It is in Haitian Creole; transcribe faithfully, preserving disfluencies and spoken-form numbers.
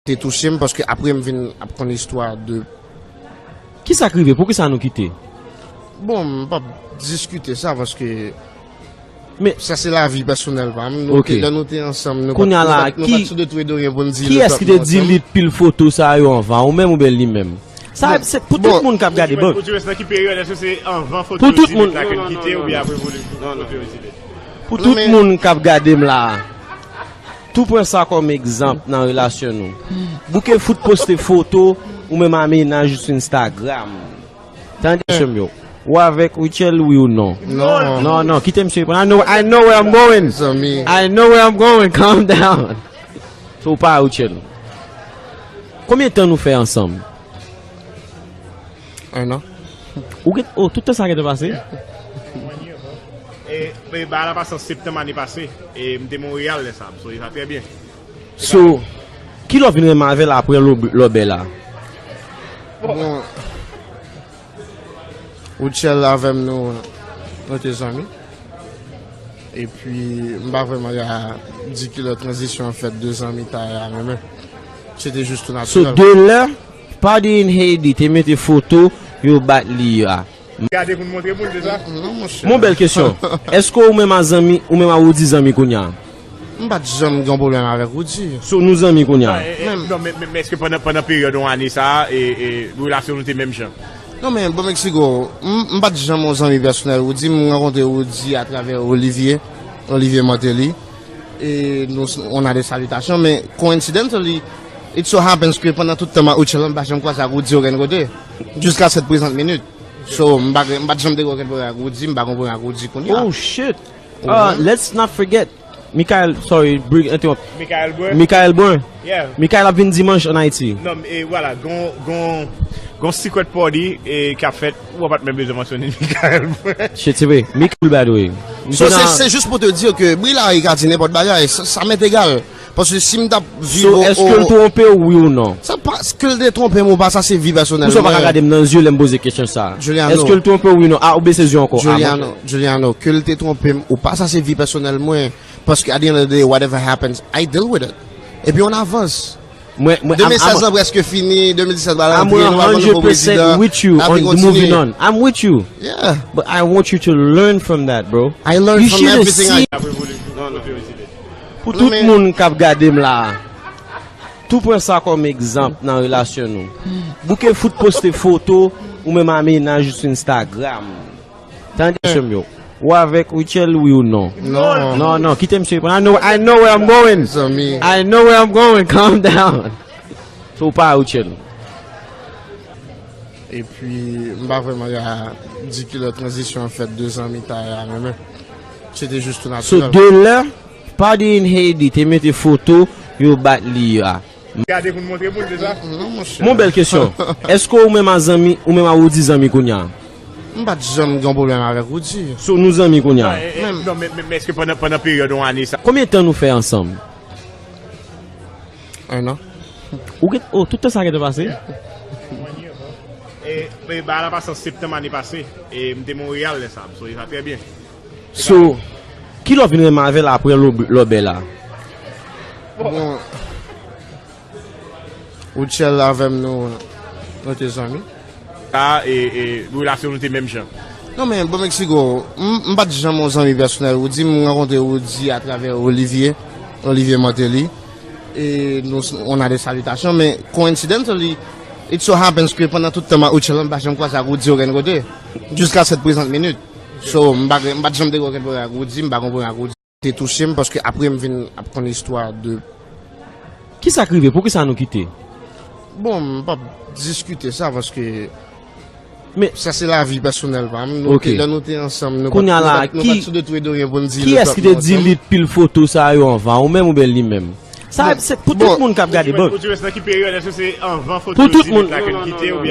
te touche m, paske apre m vin ap konn istwa de... Kisa k rive? Poukisa nou kite? Bon, m p ap diskite sa, paske men sa se lavi pèsonèl pa m. Nou te, lè nou te ansanm, nou pa t sou de tou e de ryen pou n di. Kiyès ki te delete pil foto sa yo anvan, ou menm oubyen li menm? Sa se pou tout moun k ap gade. Bon, ou di restan ki peryòd, èske se anvan foto yo delete la ke n kite oubyen apre foto yo delete? Pou tout moun k ap gade m la a, tou pran sa kòm egzanp nan relasyon nou. Bouke fout poste foto ou menm a mennaj ou sou Instagram. Tande, mesye m yo. Ou avèk Rutshelle, wi ou non? Non. Non, non, kite misye reponn. I know, I know where I'm going. I know where I'm going. Calm down. So, ou pa Rutshelle. Konbyen tan nou fè ansanm? Un an. Ou gen, oh, tout tan sa gentan pase? E, e ba la pase an septanm ane pase. E m te Monreyal lè sa. So, e sa trè byen. So, kilè w vin renmen avè l apre lòbè la? Bon, Rutshelle avè m, nou, nou te zanmi. Epi, m pa vrèman ka di kilè tranzisyon an fèt de zanmitay a renmen. Se te jis tou natirèl. So, de lè Party in Haiti te mete foto yo bat li a. Gade pou n montre pou l, se sa? Non, monchè. Mon bèl kesyon. Èske ou menm a zanmi, ou menm a Roody zanmi kounye a? M pa t janm gen pwoblèm avèk Roody. So, nou zanmi kounye a? Non, men, men, men èske pandan, pandan peryòd yon ane sa a, e, e, relasyon nou te menm jan? Non, men, bon, Mexico, m, m pa t janm yon zanmi pèsonèl Roody. M rankontre Roody atravè Olivier, Olivier Martelly. E nou, on a des salutations, men coincidentally, it so happens ke pandan tout tan m ak Rutshelle, m pa janm kwaze ak Roody okenn kote. Jusqu'à cette présente minute. So, m pa, m pa t janm te gen okenn pwoblèm ak Roody, m pa gen pwoblèm ak Roody kounye a. Oh, shit. Uh, let's not forget. Michael, sorry, Brig, entewonp. Michael Brun. Michael Brun. Yeah. Michael ap vin dimanch an Ayiti. Non, e vwala, gon, gon, gon secret party, e, k ap fèt, ou pa t menm bezwen mansyone Michael Brun. Shit, se vre. Michael, by the way. So, se, se jis pou te di ke Bri Lari ka di nenpòt bagay, sa, sa m'est égal. Paske si m t ap viv... So, èske l twonpe w, wi ou non? Sa pa, ke l te twonpe m ou pa, sa se vi pèsonèl mwen. Poukisa w pa ka gade m nan zye lè m poze kesyon sa a? Juliano. Èske l twonpe w, wi ou non? A, ou bese zye ankò. Juliano, Juliano, ke l te twonpe m ou pa, sa se vi pèsonèl mwen. Paske at the end of the day, whatever happens, I deal with it. Epi on avans. Mwen, mwen, de mil sèz lan prèske fini, de mil disèt ba la antre, nou pral pran nouvo prezidan. Lavi kontinye. I'm one hundred percent with you on moving on. I'm with you. Yeah. But I want you to learn from that, bro. I learn from everything I... Pou tout moun k ap gade m la a, tou pran sa kòm egzanp nan relasyon nou. Bouke fout poste foto ou menm a mennaj ou sou Instagram. Tande, mesye m yo. Ou avèk Rutshelle, wi ou non? Non. Non, non, kite misye reponn. I know, I know where I'm going. I know where I'm going. Calm down. So, ou pa Rutshelle. Epi, m pa vrèman ka di kilè tranzisyon an fèt de zanmitay a renmen. Se te jis tou natirèl. So, de lè Party in Haiti te mete foto yo bat li a. Gade pou n montre pou l, se sa? Non, monchè. Mon bèl kesyon. Èske ou menm a zanmi, ou menm a Roody zanmi kounye a? M pa t janm gen pwoblèm avèk Roody. So, nou zanmi kounye a? Non, e, e, non, men, men, men èske pandan, pandan peryòd yon ane sa? Konbyen tan nou fè ansanm? Un an. Ou gen, oh, tout tan sa gentan pase? E, e ba la pase an septanm ane pase. E m te Monreyal lè sa. So, e sa trè byen. So, kilè w vin renmen avè l apre lòb-, lòbè la? Bon, Rutshelle avè m, nou, nou te zanmi. Sa, e, e, relasyon nou te menm jan. Non, men, bon, Mexico, m, m pa t janm yon zanmi pèsonèl Roody, m rankontre Roody atravè Olivier, Olivier Martelly. E nou, on a des salutations, men coincidentally, it so happens ke pandan tout tan m ak Rutshelle, m pa janm kwaze ak Roody okenn kote. Jusqu'à cette présente minute. So, m pa, m pa t janm te gen okenn pwoblèm ak Roody, m pa gen pwoblèm ak Roody. Te touche m paske apre m vin ap konn istwa de... Kisa k rive? Poukisa nou kite? Bon, m p ap diskite sa paske men sa se lavi pèsonèl pa m. Nou te, lè nou te ansanm, nou pa t, nou pa t sou de tou e de ryen pou n di. Kiyès ki te delete pil foto sa yo anvan, ou menm oubyen li menm? Sa se pou tout moun k ap gade. Bon, ou di restan ki peryòd, èske se anvan foto yo delete la ke n kite oubyen